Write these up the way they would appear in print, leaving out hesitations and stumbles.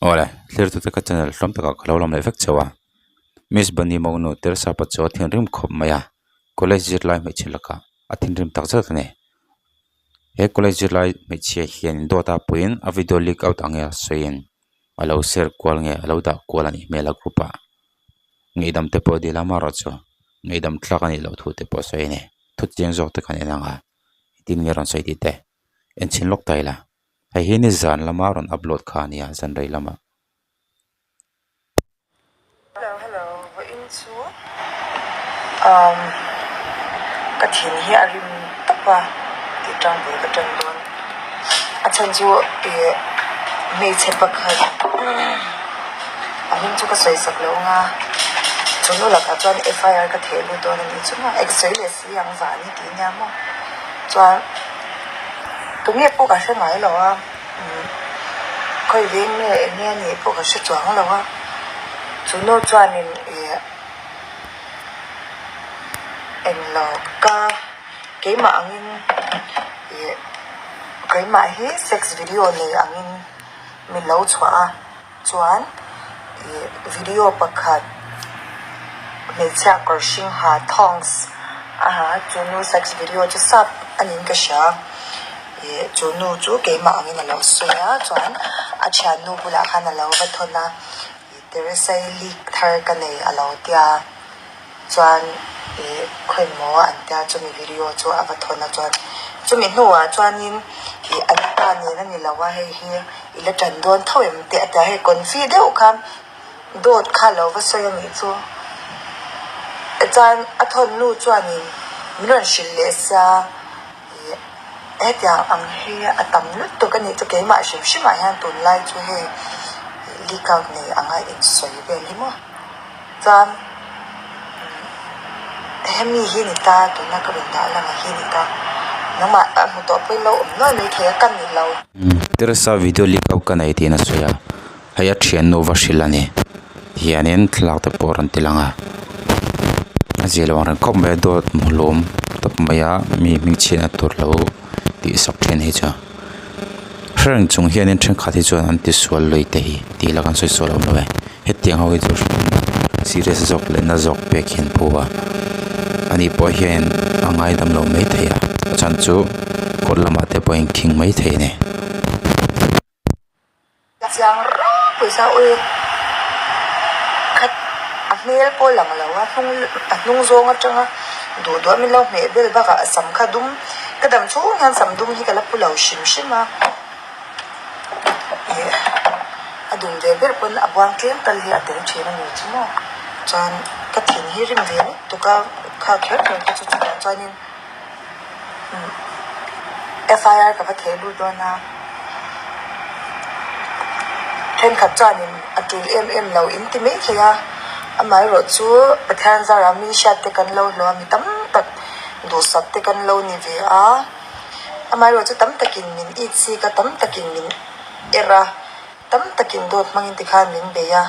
Awle, thlirtute ka channel hlawm takah ka lo lam leh vek chauh a. Miss Bunny Monu Teresa pa chu a thinrim khawp mai a, college zirlai hmeichhe lakah a thinrim tak zet a ni. He college zirlai hmeichhia hian dawt a puiin a video leak out ang nge a sawiin a lo share kual nge a lo dah kual a nih hmel a group ah. Ngaihdam te pawh dil a amaherawh chu ngaihdam tlak a nih loh thu te pawh a sawi a ni. Thu chiang zawk te kan en ang a, engtin nge rawn sawi tih te en chhin lawk ta ila. Hei hi ni zan lama rawn upload kha a nia zan rei lamah. Hello hello vawiin chu umm ka thin hi a rim tawp a tih tang bul ka tan dawn a chhan chu ih hmeichhe pakhat a hming chu ka sawi sak lo ang a chu nu lakah chuan F I R ka theh lut dawn a nih chu maw ek sawi leh si ang vah ni tih nia maw chuan. Tunge pawh ka hre ngai lo a, khawi veng nge eng nge anih pawh ka hre chuang lo a, chu nu chuanin ih englo ka keimah angin ih keimah hi sex video nei angin min lo chhuah a. Chuan ih video pakhat hmeichhia kawr hring ha thongs a ha chu nu sex video chu sap a niin ka hria ih chu nu chu keimah angin a lo sawi a chuan a thiannu bulah khan a lo va thawn a ih Teresai leak thar ka nei a lo tia chuan ih khawi maw an tia chumi video chu a va thawn a chuan chumi hnuah chuanin ih an pa nen a ni lo a hei hi i la tan dawn tho em teh a tia hei confi deuh kha dawt kha a lo va sawi a nih chu chuan a thawn nu chuanin min rawn hrilh leh sia ih hetiang ang hi a tam lutuk a nih chu keimah hrim hrim ah hian tunlai chu hei leak out nei anga insawi vel hi maw. Chuan hemi hi ni ta tuna ka rawn dah lang hi ni ta nangmah a hmu tawh pawhin lo awm nual mai thei a ka ni lo. Teresa video leak out ka nei tiin a sawi a hei a thiannu va hrilh a ni hianin thlalak te pawh a rawn ti lang a a zia lo ang reng khawp mai a dawt hmu hlawm tawp mai a mi hming chhiatna tur lo tih sak thin hi chu hrereng chung hianin thenkhat hi chuan an ti sual lui te hi tih la kan sawi sual awm lo e. Hetiang ho hi chu serious zawk leh na zawk pek hian phu a ani pawh hian a ngaidam lo maithei a a chhan chu kawt lamah te pawh a inkhing maithei a ni. Chiang rau pawisa ui khat a hmel pawh lang lo a hnung a hnung zawng atanga duh duh a min lo hmeh bel bakah a sam kha dum ka dam chhung hian sam dum hi ka la pu lo hrim hrim a. Ih a dum ve ber pawn a buang tlem tal hi a tel thin a ni chu maw chuan ka thin hi rim ve lutuk a kha kher kher te chu chutah chuanin umm F I R ka va theh lut dawn a thenkhat chuanin a tul em em lo in ti mai thei a amaherawh chu Pathian zara mi hriat te kan lo hlawh a mi tam tak duhsak te kan lo ni ve a. Amaherawh chu tam takin min it sik a, tam takin min er a, tam takin dawt hmangin tikhan min bei a,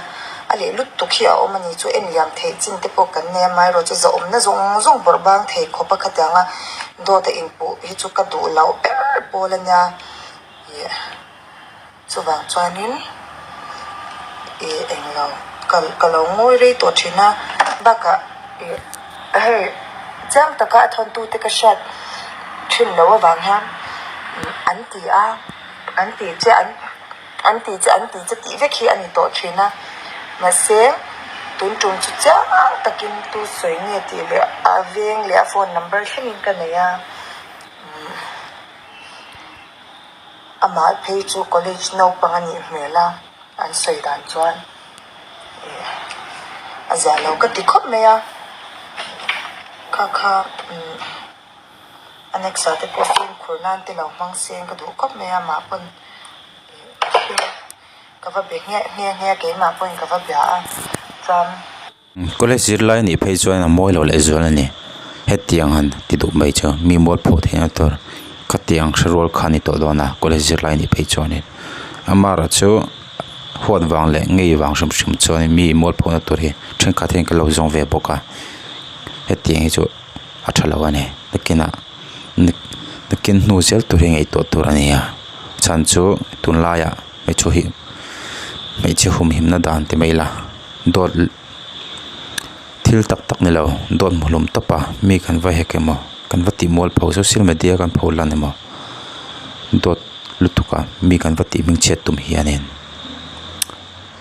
a leh lut tuk hi a awm a ni chu en liam theih chin te pawh kan nei a, amaherawh chu zahawmna zawng zawng bawrh bang thei khawp a khatiang a dawt a inpuh hi chu ka duh loh ber pawl a nia ih chuvang chuanin ih englo ka ka lo ngawi rei tawh thin a bakah ih hei chiang taka a thawntute ka hriat thin loh avang hian an ti a an ti che an an ti che an ti che tih vek hi a ni tawh thin a mahse tun tum chu chiang takin tu sawi nge tih leh a veng leh a phone number thlengin ka nei a. Amah phei chu college naupang a nih hmel a, an sawi dan chuan ih a zia lo ka ti khawp mai a, kha kha umm a next ah te pawh fimkhur nan te lo hmang seng ka duh khawp mai a, amah pawn ih ka va be nghe nghe nghe a keimah pawhin ka va bia a chuan. College zirlai anih phei chuan a mawi lo leh zual a ni hetiang han ti duh mai chu mi mual pawh theihna tur khatiang hre rual kha a ni tawh dawn a college zirlai anih phei chuanin amaherawh chu huat vang leh ngei vang hrim hrim chuan mi mual pawhna tur hi thenkhat hian ka lo zawng ve bawk a hetiang hi chu a tha lo a ni nakinah nakin hnu zel tur hi ngaihtuah tur a ni a chhan chu tunlaiah. Hmeichhe hi Hmeichhe humhimna dan ti mai ila dawt thil tak tak ni lo dawt hmuhlum tawp a mi kan va hek emaw kan va tih mual pho social media kan pho lan emaw dawt lutuk a mi kan va tih hming chhiat tum hianin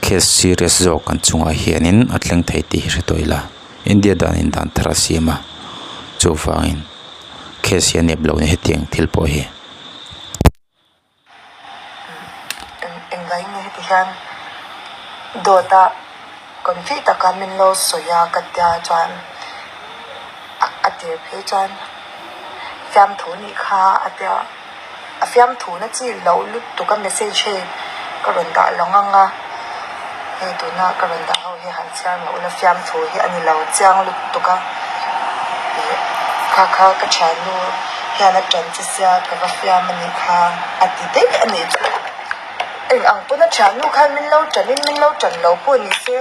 case serious zawk kan chungah hianin a thleng thei tih hi hre tawh ila India danin dan thar a siam a chuvangin case hi a nep lo a ni hetiang thil pawh hi. Engvai nge heti hian dawt a confi taka min lo sawi a ka tia chuan a tir phei chuan fiamthu nih kha a tia a fiamthu na chi loh lutuk a message hei ka rawn dah lo ngang a hei tuna ka rawn dah ho hi han chhiar loh ula fiamthu hi a ni lo chiang lutuk a ih kha kha ka thiannu hian a tan che sia ka va fiam a nih kha a ti daih a nih chu eng ang pawn a thiannu khan min lo tan in min lo tan lo pawh ni se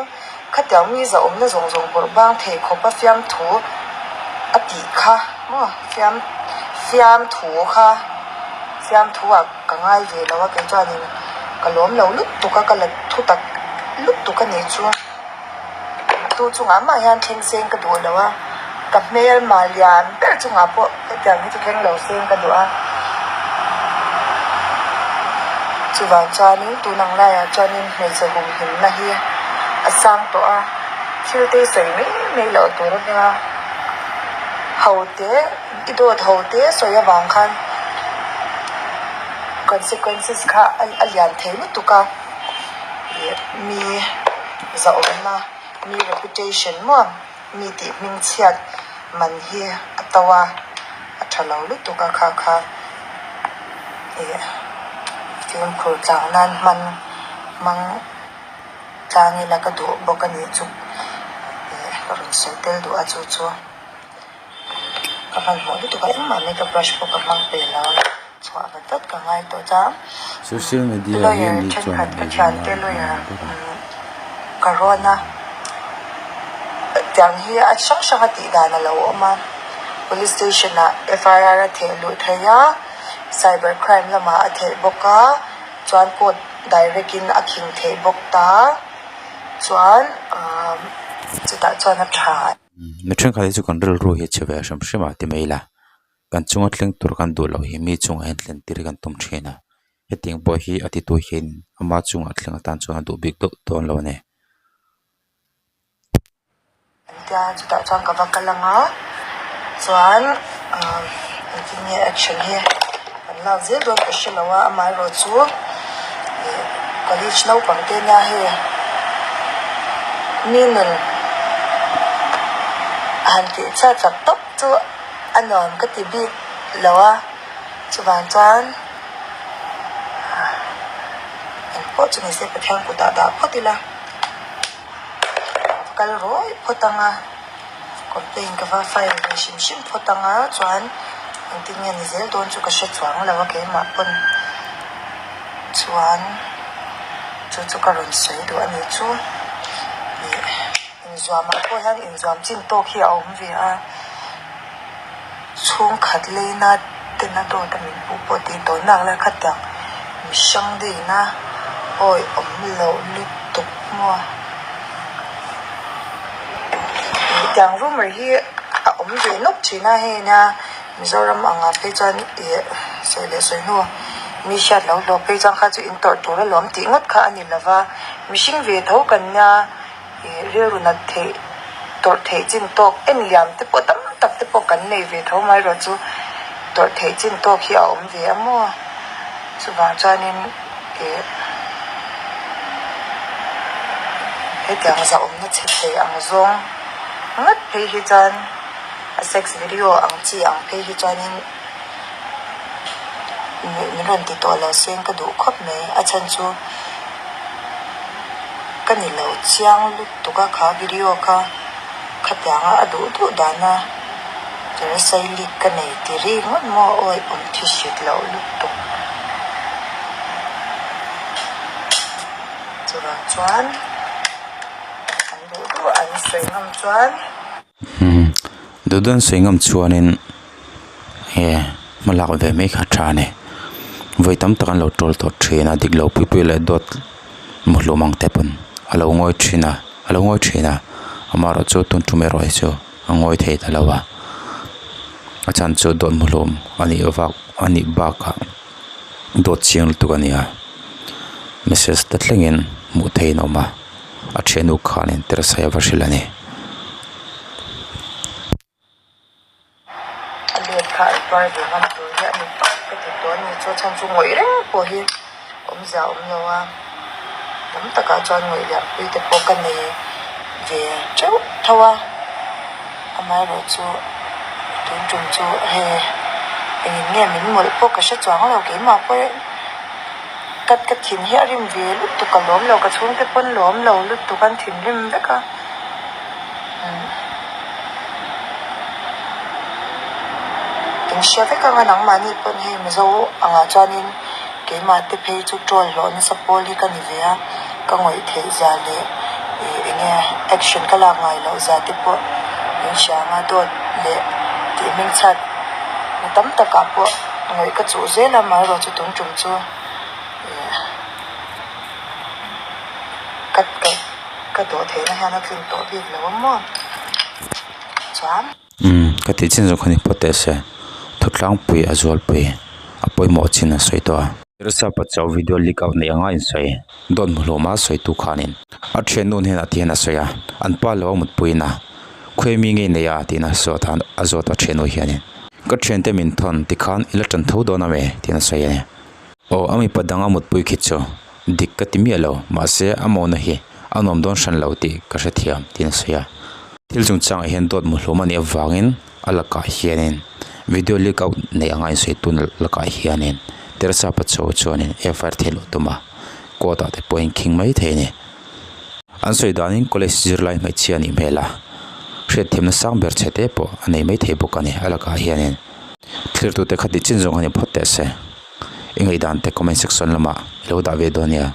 khatiang mi zahawmna zawng zawng bawrh bang thei khawp a fiamthu a tih kha maw fiam fiamthu kha fiamthu ah ka ngai ve lo a kei chuanin ka lawm lo lutuk a ka la thu tak lutuk a nih chu tu chungah mah hian thleng seng ka duh lo a ka hmel mah lian ber chungah pawh hetiang hi chu thleng lo seng ka duh a chuvang chuanin tun ang laiah chuanin hmeichhe humhimna hi a sang tawh a thil te sawi mai mai loh tur a nia ho te i dawt ho te sawi avang khan consequences kha a lian thei lutuk a ih mi zahawmna mi reputation maw mi tih hming chhiat man hi a to a a tha lo lutuk a kha kha ih fimkhur tlang nan hman hmang tlang ila ka duh bawk a nih chu ih ka rawn sawi tel duh a chu chu. Ka hmanhmawh lutuk a engmah makeup brush pawh ka hmang pe lo a chhuah vat vat ka ngai tawh chuan Social media hian lawyer mi chuan thenkhat ka eizawn thiante nan lawyer an ber a. ka rawn a tiang hi a hrang hrang a tih dan a lo awm a police station ah F I R a theh luh theih a cyber crime lamah a theih bawk a chuan court direct in a khing theih bawk ta chuan ahh chutah chuan a tha. Mi thenkhat hi chu kan rilru hi a chhe ve hrim hrim a ti mai ila kan chunga thleng tur kan duh loh hi mi chungah hian thlen tir kan tum thin a hetiang pawh hi a titu hian ama chungah thleng atan chuan a duh bik deuh dawn lo a ni. Tia chutah chuan ka va kal ang a chuan ah engtin nge action hi an lak zel dawn ka hre lo a amaherawhchu ih college naupang te nia hei mi nun han tih chhiat chak tawp chu a nuam ka ti bik lo a chuvang chuan engpawh chu ni se Pathian kutah dah phawt ila kal rawih phawt ang a complaint ka va file ve hrim hrim phawt ang a chuan engtin nge ni zel dawn chu ka hre chuang lo a keimah pawn chuan chu chu ka rawn sawi duh a nih chu ih inzuamah pawh hian inzuam chin tawk hi a awm ve a chhungkhat leina tena dawt a min hmuh pawh tih tawh nak lai kha tiang mihrang deuhin a awi awm loh lutuk maw ih tiang rumour hi a awm ve nawk thin a hei nia Mizoram angah phei chuan ih sawi leh sawi hnu mi hriat loh hlawh phei chuan kha chu in tawrh tur alawm tih ngawt kha a ni lova mihring ve tho kan nia ih rilru nat theih tawrh theih chin tawk en liam te pawh tam tak te pawh kan nei ve tho mai erawh chu tawrh theih chin tawk hi a awm ve a maw chuvang chuanin ih hetiang zahawmna chhe thei ang zawng ngawt phei hi chuan a sex video ang chi ang phei hi chuanin min rawn ti tawh lo seng ka duh khawp mai a chhan chu ka ni lo chiang lutuk a kha video kha khatianga a duh duh dana terasai leak ka nei ti ri ngawt maw awi awm thi hrit loh lutuk chuvang chuan an duh duh an sawi ngam chuan. Duh duh an sawi ngam chuanin he hma lak ve mai kha a tha a ni vawi tam tak an lo tawl tawh thin a dik lo pui pui leh dawt. Muhlum ang te pawn a lo ngawi thin a a lo ngawi thin a amaherawh chu tun tum erawh hi chu a ngawi thei ta lo a a chhan chu dawt muhlum a nih vak a nih bakah dawt chiang lutuk a ni a message te thlengin hmuh theihin a awm a a thiannu khanin terasa a va hrilh a ni. A let kha a tuar ve ngam tur hi a ni tawp ka ti tawh a ni. Chu chhan chu ngawih reng pawh hi awmzia a awm lo a, tam takah chuan ngawih lianpui te pawh ka nei ve teuh tho a, amaherawhchu tun tum chu hei engin nge min mawlh pawh ka hre chuang lo keimah pawh ka ka thin hi a rim ve lutuk ka lawm lo ka chhungte pawn lawm lo lutuk an thinrim vek a. In hria vek anga nangmahni pawn hei Mizo angah chuanin keimah te phei chu troll hlawh nasa pawl hi ka ni ve a, ka ngawih theih zia leh ih eng nge action ka lak ngai loh zia te pawh in hria anga dawt leh tih hming chhiat na tam takah pawh ngawih ka chuh zel a amaherawh chu tun tum chu ih ka ka. Ka dawh theihna hian a tlin tawh bik lo a maw? Chuan. Umm ka tih chin zawng kha ni phawt teh se thutlangpui a zualpui a pawimawh chin a sawi tawh a. Rsa Pachuau video leak out nei anga insawi dawt hmu hlawm a sawi tu khanin a thiannu hnenah ti hian a sawi a an pa lo a mutpuiin a khawi mi ngei nei a tiin a zawt a a zawt a thiannu hianin ka thiante min thawn tikhan i la tan tho dawn a mi tiin a sawi a ni. Aw a mipa dang a mutpui khi chu dik ka ti miah lo, mahse a mawna hi a nuam dawn hran lo tih ka hrethiam tiin a sawi a. Thil chungchangah hian dawt muhlum a nih avangin a lakah hianin video leak out nei anga insawi tun lakah hianin Teresa Pachuau chuanin FIR theih loh tum a, court ah te pawh in khing mai thei a ni. An sawi danin college zirlai hmeichhia a nih hmel a, hriatthiamna sang ber chhe te pawh a nei mai thei bawk a ni a lakah hianin. Thlir tute kha tih chin zawng a ni phawt teh se. I ngaihdan te comment section lamah i lo dah ve dawn nia.